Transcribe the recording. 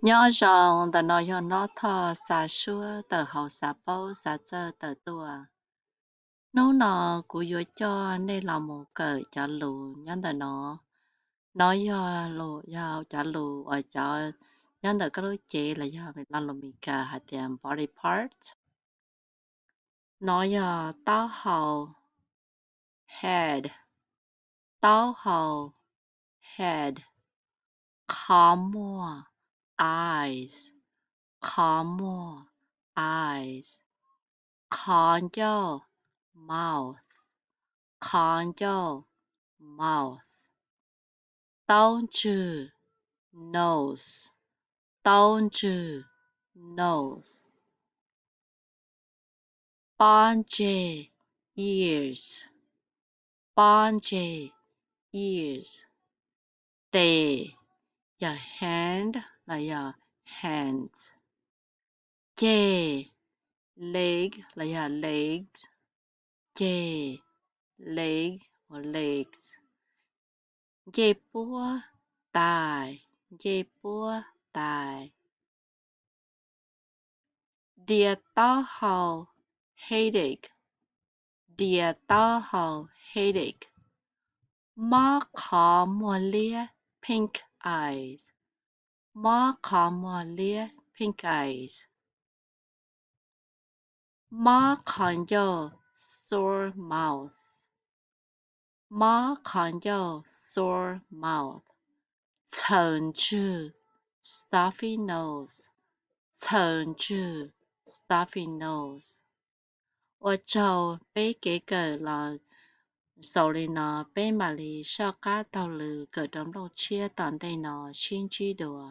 Nyob zoo, ntawm no yog Nob Thoj xa suab tawm hauv xav paub xav txawj tawm tuaj. Hnub no kuv yuav coj nej los mus kawm cov lus nyob ntawm no. No yog lus, yog cov lus uas cov nyob ntawm koj lub cev los yog lo lus Meskas hais tias body part. No yog taub hau, head, taub hau, head, qhov muag, eyes, qhov muag, eyes, qhov ncauj, mouth, qhov ncauj, mouth, taub ntswg, nose, taub ntswg, nose, pob ntseg, ears, pob ntseg, ears, tes, yog hand los yog hands, ceg, leg los yog legs, ceg, leg, legs, ncej puab, tais, ncej puab, tais, ntia taub hau, headache, ntia taub hau, headache, mob qhov muag liab, pink eyes, mob qhov muag liab, pink eyes, mob qhov ncauj, sore mouth, mob qhov ncauj, sore mouth, txhaws ntswg, stuffy nose, txhaws ntswg, stuffy nose. Ua tsaug peb kev kawm los xaus li no, peb mam li soj qab taug lw kawm rau nplooj tshiab tom ntej no, sib ntsib dua.